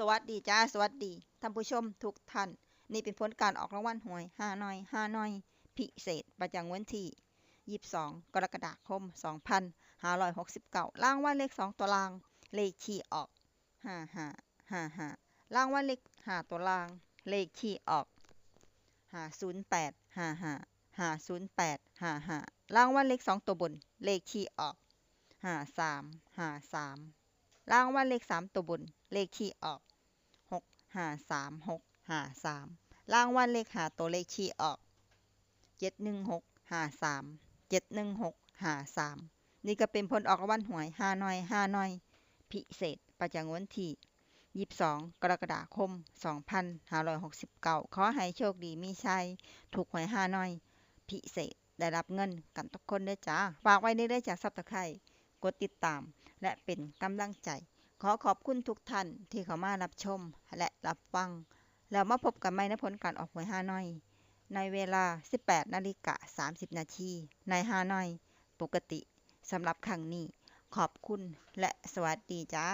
ສະຫວັດດີຈ້າ ສະຫວັດດີທ່ານຜູ້ຊົມທຸກທ່ານ. ນີ້ເປັນຜົນການອອກລາງວັນຫວຍຮານ້ອຍ ຮານ້ອຍພິເສດ ປະຈຳວັນທີ ຊາວສອງ ກໍລະກະດາຄົມ ສອງພັນຫ້າຮ້ອຍຫົກສິບເກົ້າ. ລາງວັນເລກສອງຕົວລ່າງ ເລກທີ່ອອກ ຫ້າຫ້າຫ້າຫ້າ. ລາງວັນເລກຫ້າຕົວລ່າງ ເລກທີ່ອອກ ຫ້າສູນແປດຫ້າຫ້າ ຫ້າສູນແປດຫ້າຫ້າ. ລາງວັນເລກສອງຕົວບົນ ເລກທີ່ອອກ ຫ້າສາມຫ້າສາມ. ລາງວັນເລກສາມຕົວບົນ ເລກທີ່ອອກ ຫົກຫ້າສາມຫົກຫ້າສາມ. ລາງວັນເລກຫ້າຕົວ ເລກທີ່ອອກ ເຈັດໜຶ່ງຫົກຫ້າສາມ ເຈັດໜຶ່ງຫົກຫ້າສາມ. ນີ້ກໍເປັນຜົນອອກລາງວັນຫວຍຮານ້ອຍ ຮານ້ອຍພິເສດ ປະຈຳວັນທີ ຊາວສອງ ກໍລະກະດາຄົມ ສອງພັນຫ້າຮ້ອຍຫົກສິບເກົ້າ. ຂໍໃຫ້ໂຊກດີມີໄຊ ຖືກຫວຍຮານ້ອຍພິເສດ ໄດ້ຮັບເງິນກັນທຸກຄົນເດີຈ້າ. ຝາກໄວ້ເດີ ເດີຈາກ Subscribe ກົດຕິດຕາມ ແລະ ເປັນກຳລັງໃຈ. ຂໍຂອບຄຸນທຸກທ່ານທີ່ເຂົ້າມາຮັບຊົມ ແລະ ຮັບຟັງ. ແລ້ວມາພົບກັນໃໝ່ໃນຜົນການອອກຫວຍຮານ້ອຍ ໃນເວລາ ສິບແປດນາລິກາສາມສິບນາທີ ໃນຮານ້ອຍປົກກະຕິ ສຳລັບຄັ້ງນີ້. ຂອບຄຸນ ແລະ ສະຫວັດດີຈ້າ.